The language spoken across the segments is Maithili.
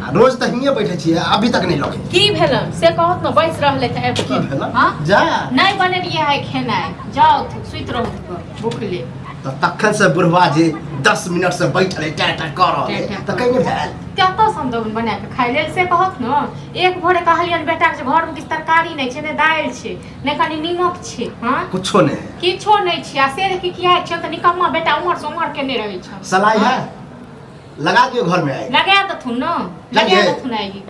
आ रोज तऽ हिये बैठे छियै, अभी तक नहि लगे। की भेलन से कहत न, बैस रहले तऽ आबि की कऽ। भेलन? हाँ? जा। नहि बनेलियै है खेनाइ, जाउ सुति रहू भूखले। तऽ तखन से बुढ़वा जे 10 मिनट से बैठल है, टा टा कऽ रहल है, टा टा। तऽ कहीं नहि भेल। कतऽ से हम देबनि बना कऽ खाइ लेल से कहत न। एक भोरे कहलियनि बेटाके जे घरमे किछु तरकारी नहि छै, नहि दालि छै, नहि कनि नीमक छै। हाँ, कुछो नहि है। किछो नहि छै। आ से देखी किया छै तऽ निकम्मा बेटा उम्हर से उम्हर केने रहै छै। सलाई है, लगा दियो घर में आइ। लगा देथुन न, लगा लगे। देथुन आइ।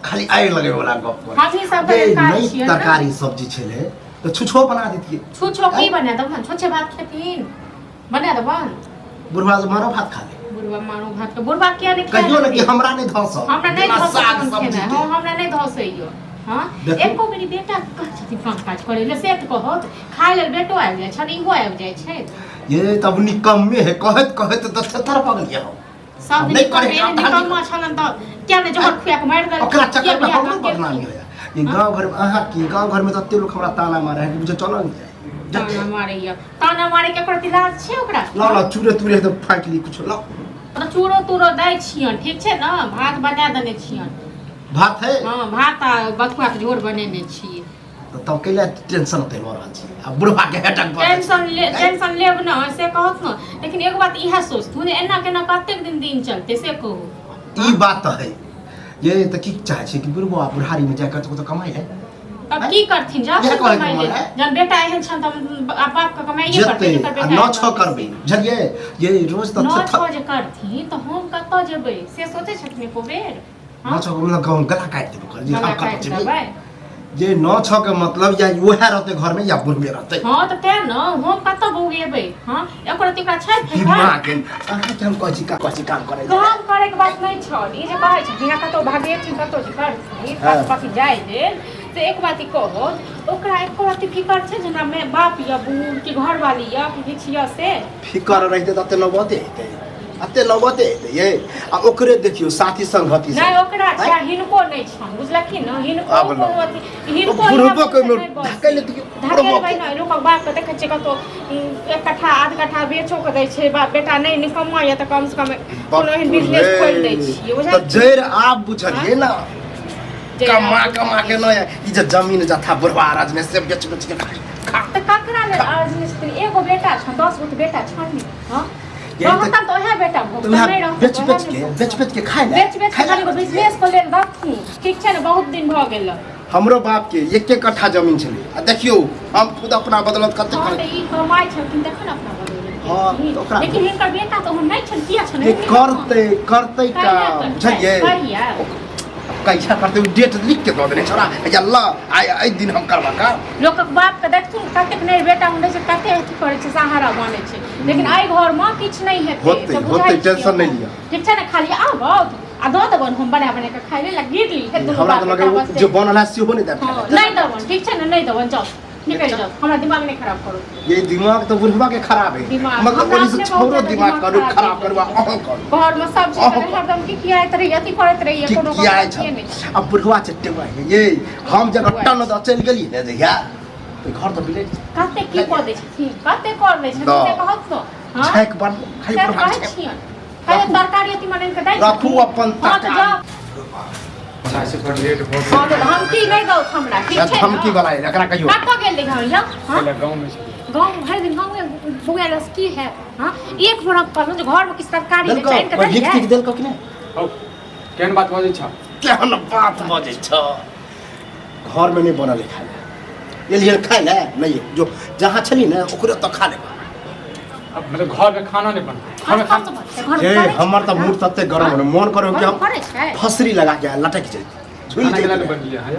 खाली आगि लगे वाला गप कर। हमही सब जे तऽ नहि छियै ने। तरकारी सब्जी छलै तऽ छुछो बना देतियै। छुछो की बना देबहन? छुछे भात खेथिन? बना देबहन? बुढ़वा से मारो भात खा ले। बुढ़वा मारो भात के बुढ़वा किया नहि कहियो ने कि हमरा नहि धस। हमरा नहि बिना धसै साग छथिन सब्जी खेनाइ। के। हाँ, हमरा नहि धसैयो। हाँ, देखू। एको बेरी बेटा कहै छथिन काम काज करै लए से तऽ कहत, खाय लेल बेटो आबि जाइ छनि, इहो आबि जाइ छै। ये तब निकम्मे है, कहैत कहैत तऽ थेथर भऽ गेलियै हम। सब नहि करै निकम्मे, काम, निकम्मा छलन तऽ किया नहि जहर खुआ कऽ मारि देलखिन? ओकरा चक्कर में किया हमरो बियाह बदनामी केलखिन? होया। ये गांव घर में अहाँ की गांव घर में तऽ एते लोक हमरा ताना मारे है कि बुझे चलल नहि जाय। ताना मारैया, ताना मारे के ओकरा इलाज छै ओकरा? ला ला चूरे तूरे तऽ फाँकि ली कुछो ला। तऽ चूरो तूरो दै छियन, ठीक छै ने? भात बना देने छियन। भात है? हाँ, भात आ बथुआ के झोर बनेने छियै। तऽ तब कैला टेंशन होते भऽ रहल छी आ बुढ़वा के हेटक भऽ रहल छी? टेंशन ले, टेंशन लेब न से कहत न, लेकिन एगो बात इएह सोचथुन एना केना कतेक दिन दिन चलते से कहू। ई बात तऽ है। ये तऽ की चाहै छी कि बुढ़बो आ बुढ़ारी में जाय कतौ कतौ कमाइ है? तब की करथिन? जा इएह कहैके कमाइ मोन लेल है। जहन बेटा एहन छन तऽ बाप के कमाइए पड़तै। जेतै जेकर आ बेटा नौ एहन छओ करबै, बुझलियै? ये रोज तऽ नौ छओ जे करथिन तऽ हम कतऽ जेबै से सोचै छथिन एको बेर? नौ छओ के मतलब गाँव गला काटि देबै, कहलियै गला हम कतऽ काटि जेबै? देबै। जे नौ छओ के मतलब या उएह रहतै घर में या बुढ़बे रहतै। हाँ, तऽ तें ने हम कतऽ बौएबै? हाँ, एको रत्ती ओकरा छै फिकर? दिमाग अहाँके हम कहै छी का कहै छी काम करै लए। काम करे के बात नहीं छल। ई जे कहै छथिन आ कतौ भागेथिन कतौ जे करथिन कथी जाय लेल से एक बात ई कहो, ओकरा एको रत्ती फिकर छै जे हमरा माय बाप यऽ बूढ़ कि घरवाली यऽ कि किछु यऽ से? फिकर रहितै तऽ एते नौबते हेतै? एते नौबते हेतै ये? आ ओकरे देखियौ साथी संगति सब। नहि ओकरा छै आ हिनको नहि छनि, बुझलखिन ने? हिनको आब कोनो न। अथी हिनको बुढ़बो के इएह ओहिमे नहि बस। धकेल दियौ, बुढ़बो धकेलबै के। नहि। लोकक बाप के देखै छियै कतौ एक कट्ठा आध कट्ठा बेचो के दै छै बाप बेटा नहि निकम्मा यऽ तऽ कम से कम कोनो एहन बिजनेस खोलि दै छियै, तऽ बुझलखिन? जड़ि आब बुझलियै ने? जड़ि कमा आब कमा के न ई जे जमीन जथा बुढ़वा राजने से बेच बेच के खा। तऽ ककरा लेल अर्जने छथिन? एगो बेटा छनि, 10 गो तऽ बेटा छनि ने। हाँ, यही तऽ- रहतन तऽ ओएह बेटा तऽ भोगतन, उएह नहि रहतन बेच तऽ ओएह बेच नहि के भोगतन। बेच बेच के खाय ले, बेच बेच के खाय ले। खाली एगो बिजनेस के लेल रखू, ठीक छै ने? बहुत दिन भऽ गेल। हमरो बाप के एक एक कट्ठा जमीन छलै आ देखियौ हम खुद अपना बदलत कते हाँ, करै। तऽ ई कमाइ छलखिन तखन अपना बदललखिन। हाँ, तऽ ओकरा- लेकिन हिनकर बेटा तऽ ओहन नहि छनि, किया छनि? जे करतै करतै कहिया काम, करतै? बुझलियै? कहिया? कैसा करतै? ओ डेट लिख के दऽ देने छोरा या ल आइ एहि दिन हम करबा काम। लोकक बाप के देखथुन कतेक नहि बेटा हुन रहै छै, कते अथी करै छै, सहारा बनै छै, लेकिन एहि घर मे किछु नहि हेतै। होतै, से बुझै होतै, छियै टेंशन नहि हम। लिअ। ठीक छै ने? खाली आबत आ दऽ देबनि हम बना बना कऽ खाइ लेल आ गिरली हे दुनू हमरा बाप तऽ बेटा लगै बस। जे बनल है सेहो नहि देब हाँ, खाय लए। नहि देबनि, ठीक छै ने? नहि देबनि, जाउ निकलि जाउ, हमरा दिमाग नहि खराब करू। ये दिमाग तऽ बुढ़वा के खराब है। दिमाग मतलब हमरा ओहि से अपने बहुत छोड़ो ज्यादा दिमाग दिमाग करू खराब खराब है। करू आ अहूँ करू। घर में सब चीज अहूँ करे हरदम की कियाइत रहैये, अथी करैत रहैये, की कोनो किया गप छै? नहि छै। अब बुढ़वा चट्टेवा है ये हम जब टन दऽ चलि गेली ने जहिया तऽ घर तऽ बिलटि कते की कऽ दै छथिन, कते कर दै छथिन दऽ। से कहत तो। हाँ? छाँकि बन खाली से बुढ़वा कहै छाँकि। छियनि खाली तरकारी अथी बना कऽ दै राखू छथिन। अपन हाँ तऽ तरकारी। जाउ। अच्छा से थोड़ा लेट भऽ हाँ गेल। तऽ धमकी नहि दौ हमरा, ठीक छै धमकी ने? वाला है, एकरा कहियो। कतऽ गेल रही हम यौ? हाँ? पहिले गाँव में छलियै। गाँव भरि दिन गाँव में बौआएल से की हैत? हाँ, एक बेर हम कहलहुँ जे घरमे किछु तरकारी देलकौ नहि आनि कऽ कोइ लिख देलियै? तिख देलकौ कि नहि? हौ, केहन बात बजै छह? केहन बात बजै छ? घरमे नहि बनल है खाय लए, एलियै खाय लए नहि, जो जहाँ छली ने ओकरे तऽ खा लेबा। अब मतलब घर में खाना नहीं बनता? घर में कतऽ खाना बनतै? घरमे हे करै छै हमर तऽ खाना? मूड तते गरम हो मोन करो कि घरमे हम करै छै? फसरी लगा के लटक जैती, झूल खाना केना जैती। नहि बनलियै है?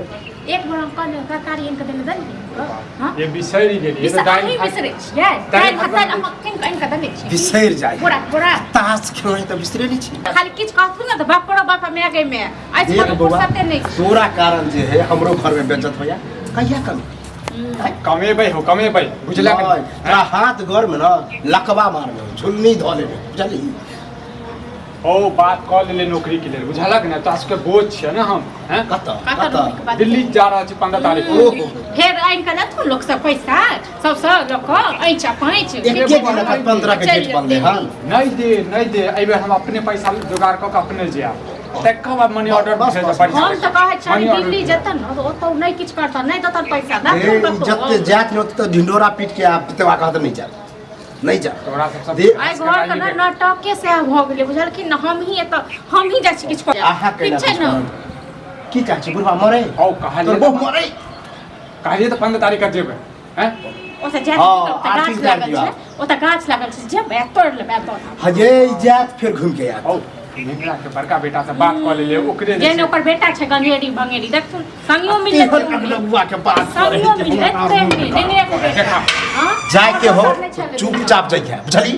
एक बेर हम कहलियै तरकारी आनि कऽ देने देलियै? हाँ? ये बिसरि गेलियै बिसर तऽ दालि अहीं भात बिसरै छियै? दालि दालि भात भात दालि बनबै। अहाँ कीन कऽ आनि कऽ देने छियै। बिसरि जाइ बोरा बोरा ताश खेलनाइ तऽ बिसरे नहि छी। खाली किछु कहथुन ने तऽ बाप रो बाप माय गे माय आइ देख कोनो बौआ, फुर्सते नहि छै। तोरा कारण जे है हमरो घर में बेइज्जत होया, कहिया कमी कमेबै हो, कमेबै, बुझलक? नहि, तोरा हाथ घर में न लकवा मारबे, झुलनी धऽ लेबे, बुझलही? ओ बात कऽ लेले नौकरी के लेल, बुझलक ने? तोरा सबके बोझ छियै ने हम हैं। कतऽ? कतऽ कतऽ? नौकरी के बात? दिल्ली जा रहल छी 15 तारीख के। ओहो। फेर आनि कऽ देथुन लोक सब पैसा सबसँ लऽ कऽ ऐंच पैंच। एके दिन एखन 15 के चलि डेट बनलै जेतै। हन। नहि दे, नहि दे, एहि बेर हम अपने पैसा जोगाड़ कऽ के अपने जायब। तकर बाद मनी ऑर्डर बस, भेज बस, बढ़िया हम तऽ कहै मनी छली ऑर्डर दिल्ली भेज। जेतन ने तऽ ओतऽ नहि किछु करतन नहि देतन पैसा ए, देखू कतौ जते जात ने ओते ढिंडोरा पीट के आ पितवा कहत नहीं जात नहीं जात तोरा सब सब दे- आइ घर के ने नाटके सएह भऽ गेलै बुझलखिन ने हम ही एतऽ हम ही जाइ छी किछु करऽ अहाँ ठीक केना छै ने की चाहै छी बुढ़वा मरे हौ कहलियै तोर बहु मरे कहलियै तऽ 15 तारीख के जेबै हैं ओतऽ जायत हँ, ओतऽ आरती गाछ उतारि लागल दियौ छै ओतऽ गाछ लागल छै जेबै आ तोड़ि लेबै आ दऽ देबै। हजे जात फिर घूम के आयत हौ नेंगरा के बड़का बेटा से बात कऽ लेलियै ओकरे जे जेहन छै ओकर बेटा छै गंगेरी भंगेरी देखथुन संगियो मिललै तेहन अगलगुआ के बात करै संगियो छै, मिललै हमरा तेहने नेंगरे के बेटा देखा। हँ जाय के हो दोसर नहि छलै चुपचाप जाइए बुझली